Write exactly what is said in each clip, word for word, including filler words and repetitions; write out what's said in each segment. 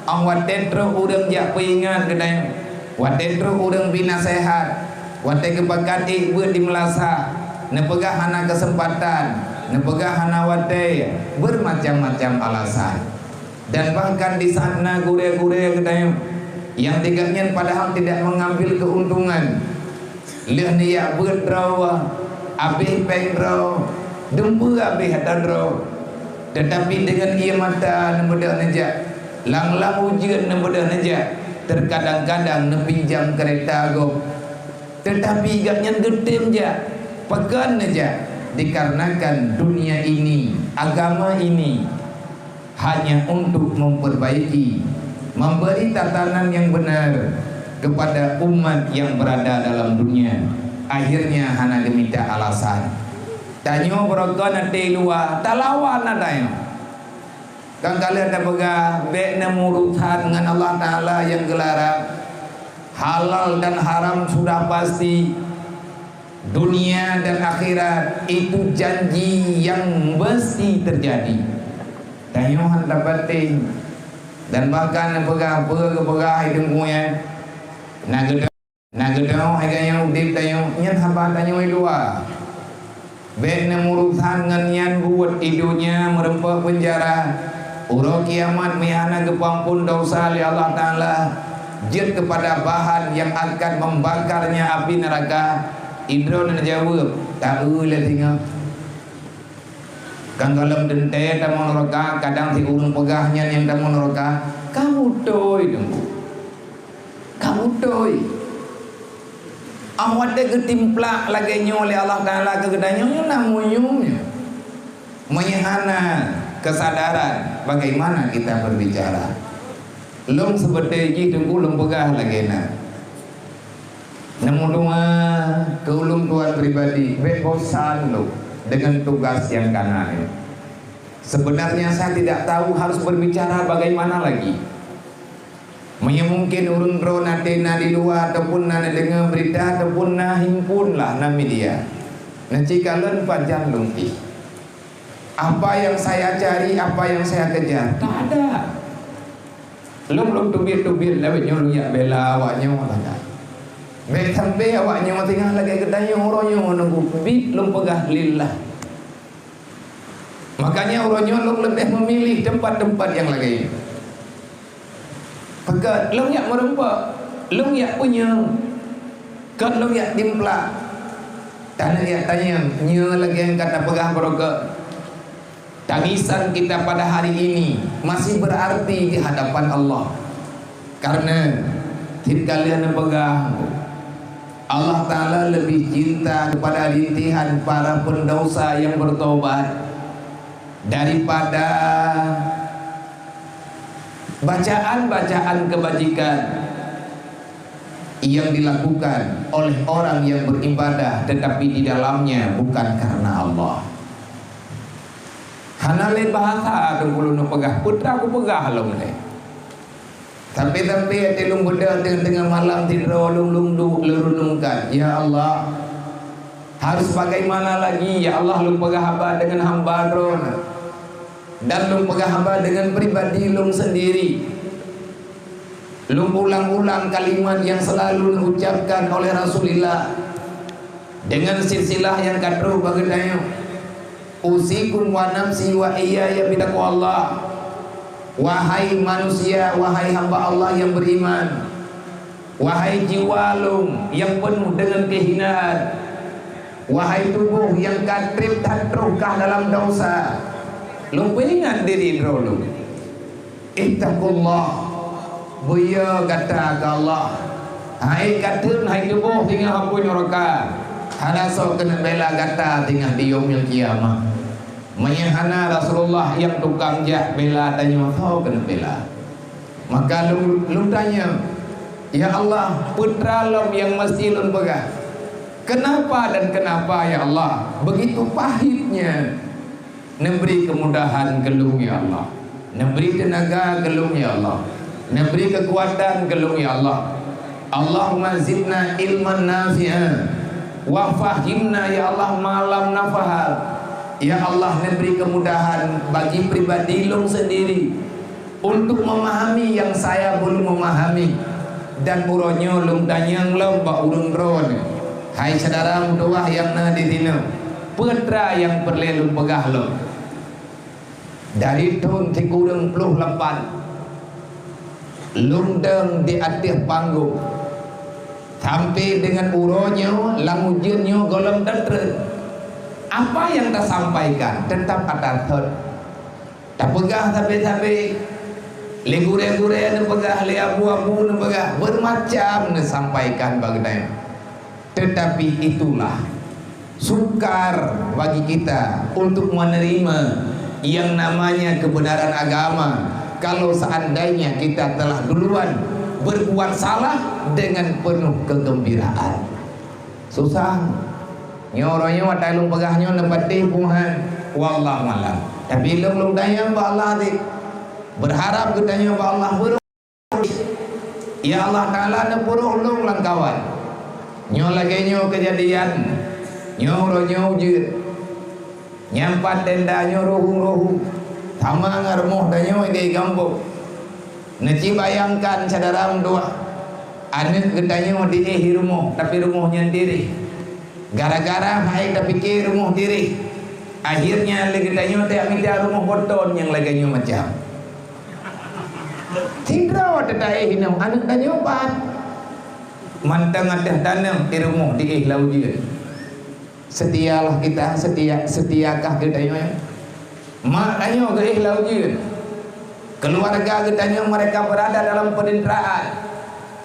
Óh watée trok ureuëng jak peuingat geutanyoe, watée trok ureuëng bri naseuhat, watée geupakat ék beuet di meulasa, neupeugah hana keuseumpatan, neupeugah hana watée, beurmacam-macam alasan. Dan bahkan di saát na gurée-gurée geutanyoe nyang tigak nyan padahai tidak mengambil keuntungan. Lheueh neujak beuet droe, abéh péng droe, dumpeue abéh ata droe. Teutapi deungon ié mata neubeudôh neujak, lam-lam ujeuen neubeudôh neujak, teukadang-kadang neupinjam keureta gob. Teutapi gobnyan geutem jak, pakon neujak, dikarenakan dunia ini, agama ini, hanya untuk memperbaiki, memberi tatanan yang benar kepada umat yang berada dalam dunia. Akhirnya hana geumita alasan. Tanyoe beureugon até luwa, talawan na tanyoe. Kan ka lheueh tapeugah, bék neumurusan ngon Allah Taala nyang geularang. Halal dan haram sudah pasti. Dunia dan akhirat itu janji yang mesti terjadi. Tanyoe hana tapatéh. Dan bahkan neupeugah peue geupeugah hai Teungku nyan, na geutanyoe, na geutanyoe hai geutanyoe udeb tanyoe, nyan haba tanyoe i luwa. Bék neumurusan ngon nyan buet i donya meureumpok peunjara. Uroe kiamat meuhana geupeuampon desya lé Allah Taala, jeuet keupada bahan nyang akan membakarnya api neuraka. Idroe neujaweueb, "Taeu lé singoh." Kan gohlom teuntée tamong neuraka, kadang si ureuëng peugah nyan nyang tamong neuraka, ka beutôi Teungku. Ka beutôi. Óh watée geutimplak lagée nyoe lé Allah Taala keu geutanyoe, nyoe na munyum nyoe. Meunyoe hana kesadaran, bagaimana kita berbicara? Lôn seubeutôi jih Teungku lôn peugah lagée na. Neumeudoá keu ulôn tuan pribadi, bék bosan lôn deungon tugas nyang kana nyoe. Sebenarnya saya tidak tahu harus berbicara bagaimana lagi. Meunyoe mungkin ureuëng droe na tena di luwa ataupun na neudeungoe beurita ataupun na himpun lah na media, neucikalon pajan lungkih. Apa yang saya cari, apa yang saya kejar? Tak ada. Lôn, lôn teubiet-teubiet lawét nyoe lôn jak bela awak nyoe lagée. Bék sampai awak nyoe tinggai lagée geutanyoe uroe nyoe nunggu bit lôn peugah lillah. Makanya uroe nyoe lôn leubeh meumilih teumpat-teumpat nyang lagée nyoe. Peugah lôn jak meureumpok, lôn jak punyang, kon lôn jak timplak. Tanyoe jak tanyong, nyoe lagée nyang ka tapeugah baroe keu. Tangisan kita pada hari ini masih berarti di hadapan Allah. Karena cit ka lheueh neupeugah, Allah Taala lebih cinta kepada rintihan para pendosa yang bertobat daripada bacaan-bacaan kebajikan yang dilakukan oleh orang yang beribadah tetapi di dalamnya bukan karena Allah. Hana lé bahasa Teungku lôn peugah, peue teuma kupeugah lom lé. Tapi-tapi até lôn beudôh teungoh-teungoh malam sidroe lôn, lôn duek lôn renungkan, "Ya Allah, harus bagaimana lagi, ya Allah, lôn peugah haba deungon hamba Droe nyoe, dan lôn peugah haba deungon pribadi lôn sendiri." Lôn ulang-ulang kalimat yang selalu neucapkan oleh Rasulullah dengan silsilah nyang ka trok bak geutanyoe, "Usikum wa nafsi wa iyaya bitaqwallah." Wahai manusia, wahai hamba Allah yang beriman, wahai jiwa lôn nyang penuh dengan kehinaan, wahai tuboh nyang ka treb that troh kah dalam desya, lôn peuingat diri droe lôn. Ittaqullah, beuyo gata keu Allah. Hai kateun, hai tuboh singoh apui nuraka, hana soe keuneuk bela gata singoh di Yaumil Qiyamah. Meunyoe hana Rasulullah nyang tukang jak bela tanyoe, soe keuneuk bela? Maka lôn, lôn tanyong, "Ya Allah, peue teuma lom nyang meusti lôn peugah? Kenapa dan kenapa, ya Allah, begitu pahitnya?" Neubri keumudahan keu lôn, ya Allah. Neubri teunaga keu lôn, ya Allah. Neubri keukuatan keu lôn, ya Allah. Allahumma zidna ilman nafi'a wa fahhimna, ya Allah, ma lam nafham. Ya Allah, neubri keumudahan bagi pribadi lôn sendiri. Untuk memahami yang saya belum memahami, dan uroe nyoe lôn tanyong lom bak ureuëng droeneuh, hai syedara meutuwah nyang na di sinoe, peue teuma nyang peureulée lôn peugah lom. Dari thon sikureueng ploh lapan, lôn dong di ateueh panggong, sampai deungon uroe nyoe lam ujeuen nyoe gohlom teutreun. Apa nyang tasampaikan teutap atra thon. Tapeugah sabe-sabe, lé gurée-gurée neupeugah, lé abu-abu neupeugah, beumacam neusampaikan bak geutanyoe. Tetapi itulah sukar bagi kita untuk menerima yang namanya kebenaran agama, kalau seandainya kita telah duluan berbuat salah dengan penuh kegembiraan. Susah. Nyoe uroe nyoe watée lôn peugah nyoe neupatéh puhan. Wallahu a'lam. Tapi lôn, lôn tanyong bak Allah di. Berharap geutanyoe bak Allah, beuroh. Ya Allah Taala, neupeurôh lôn lam kawan. Nyoe lagée nyoe keujadian. Nyoe uroe nyoe ujeuen. Nyang pat tenda nyoe ruhueng-ruhueng, sama ngon rumoh tanyoe di gampông. Neuci bayangkan syedara meutuwah, aneuëk geutanyoe diéh di rumoh, tapi rumoh nyan tireh. Gara-gara hai tapike rumoh tireh, akhirnya lé geutanyoe tajak mita rumoh boton nyang lagée nyoe macam. Sidroe teuh taéh inong aneuëk tanyoe pat. Mantong ateueh taneum di rumoh diéh lam ujeuen. Setialah kita, setia, setiakah geutanyoe? Mak tanyoe geuéh lam ujeuen. Keluarga geutanyoe mereka berada dalam penderitaan.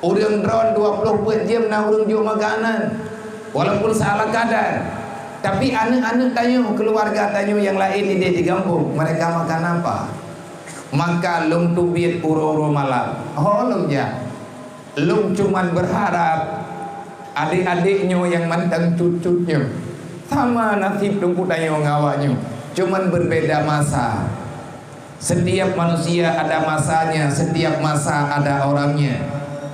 Ureuëng droen dua ploh peuet jeuem na ureuëng jok makanan, walaupun seala kadar. Tapi aneuëk-aneuëk tanyoe, keluarga tanyoe nyang laén idéh di gampông, mereka makan apa? Maka lôn teubiet uroe-uroe malam. Ho lôn jak. Lôn cuman berharap adék-adék nyoe nyang mantong cut-cut nyoe sama nasib teungku tanyoe ngon awak nyoe, cuman berbeda masa. Setiap manusia ada masanya, setiap masa ada orangnya.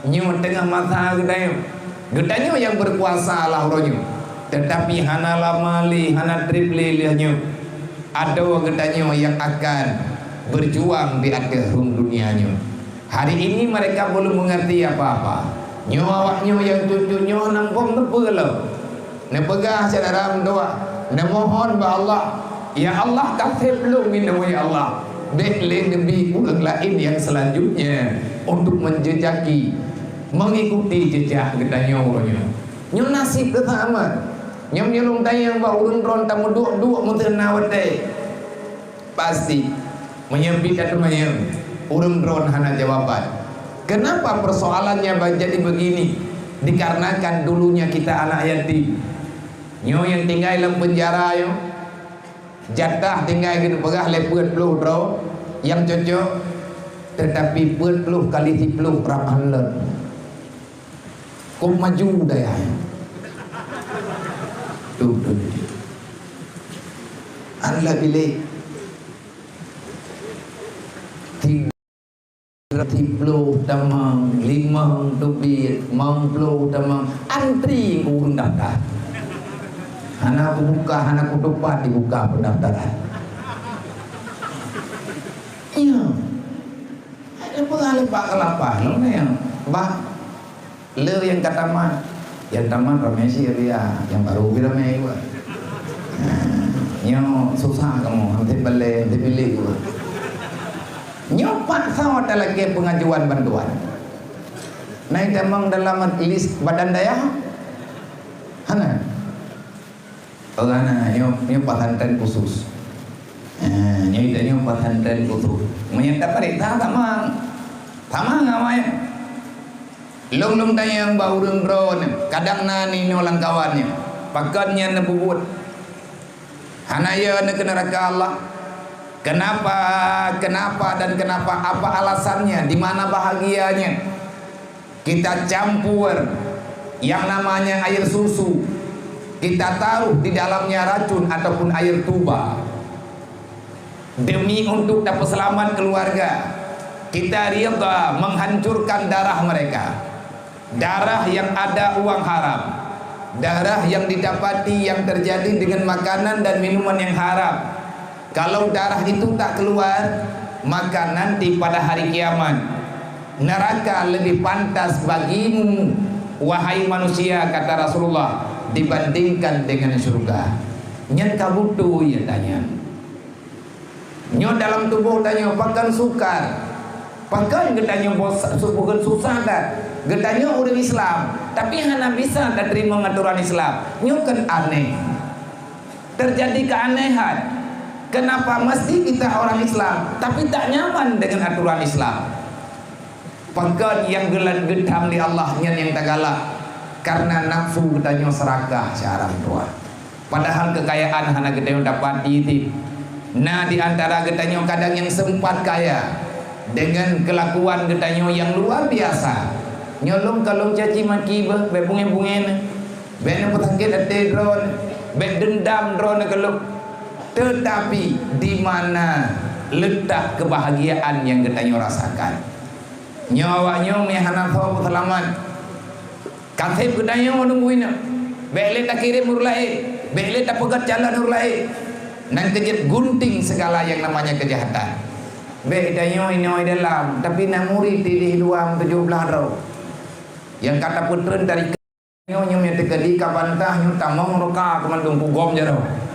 Nyoe teungoh masa geutanyoe. Geutanyoe nyang berkuasa lah uroe nyoe. Tetapi hana lama lé, hana treb lé lheueh nyoe. Adoe geutanyoe nyang akan berjuang di ateueh rhueng dunia nyoe. Hari ini mereka belum mengerti apa-apa. Nyoe awak nyoe nyang cut-cut nyoe hana muphom sapeue lom. Neupeugah syedara meutuwah, neumohon bak Allah, "Ya Allah, kaseb lôn minoe ya Allah. Bék lé neubi ureuëng laén nyang selanjutnya untuk menjejaki, mengikuti jejak geutanyoe uroe nyoe." Nyoe nasib teuh sama. Nyang meunyoe lôn tanyong bak ureuëng droen tameuduek-duek meuteuna watée. Pasti, meunyoe pih ka teumanyong, ureuëng droen hana jawaban. Kenapa persoalannya ba-, jadi begini? Dikarenakan dulunya kita anak yatim. Nyoe nyang tinggai lam penjara nyoe, jatah tinggai geupeugah lé peuet ploh droe nyang cocok, tetapi peuet ploh kali siploh rab han lôn. Kok maju dayah. Tuh, tuh, tuh. Adalah bilik. Tiga puluh tamang, limong teubiet, limong ploh tamang. Antri ureuëng daftar. Hana kubuka, hana kutupat dibuka pendaftaran. Iya. Ada pengalaman kelapa, lo yang bah Le nyang ka tamat, nyang tamat ramé cit, nyang baru pih ramé juga. Nah, nyoe susah kamoe, hanté balée, hanté bilék juga. Nyoe paksa talakée pengajuan bantuan. Na itamong dalam lis badan dayah? Hana. Orang na, nyoe, nyoe pesantren khusus. Ha, nyoe ita nyoe pesantren khusus. Meunyoe taparéksa tamang. Tamang awai. Lôn lôn tanyong bak ureuëng droeneuh, kadang na ninoe lam kawan nyoe. Pakon nyan neupeubuet? Hana yo neuh keu neuraka Allah. Kenapa, kenapa dan kenapa? Apa alasannya? Di mana bahagianya? Kita campur yang namanya air susu, kita taruh di dalamnya racun ataupun air tuba. Demi untuk dapat selamat keluarga, kita rida menghancurkan darah mereka. Darah yang ada uang haram, darah yang didapati yang terjadi dengan makanan dan minuman yang haram. Kalau darah itu tak keluar, Maka nanti pada hari kiamat, neraka lebih pantas bagimu, wahai manusia, kata Rasulullah, dibandingkan dengan syurga. Nyan ka beutôi, ya, tanyan. Nyoe dalam tuboh tanyoe pakon sukar, pakon geutanyoe bos-, bukon susah that. Geutanyoe ureuëng Islam, tapi hana bisa tateurimong aturan Islam. Nyoe kan aneh. Terjadi keanehan. Kenapa mesti kita orang Islam, tapi tak nyaman dengan aturan Islam? Pakon nyang geulan geutham lé Allah nyan nyang tagalak, karena nafsu geutanyoe serakah syarang tuha. Padahal kekayaan hana geutanyoe dapat di, di. Na di antara geutanyoe kadang nyang sempat kaya dengan kelakuan geutanyoe nyang luar biasa. Nyoe lôn ka lôn caci maki beuh, bék bungén-bungén. Bék neupeusakét até droe, bék dendam droe keu lôn. Tetapi di mana letak kebahagiaan nyang geutanyoe rasakan? Nyoe awak nyoe meuhana tho peuseulamat. Ka seb geutanyoe nunggu inong. Bék lé takirém ureuëng laén, bék lé tapeugét calon ureuëng laén. Nyan keuh jeuet gunting segala yang namanya kejahatan. Bék tanyoe inoe dalam, tapi na murit di luwa tujoh blaih droe. Nyang ka tapeutreun dari nyoe, nyoe nyang teukeudi ka bantah nyoe tamong roka keumandum kugom jaroe.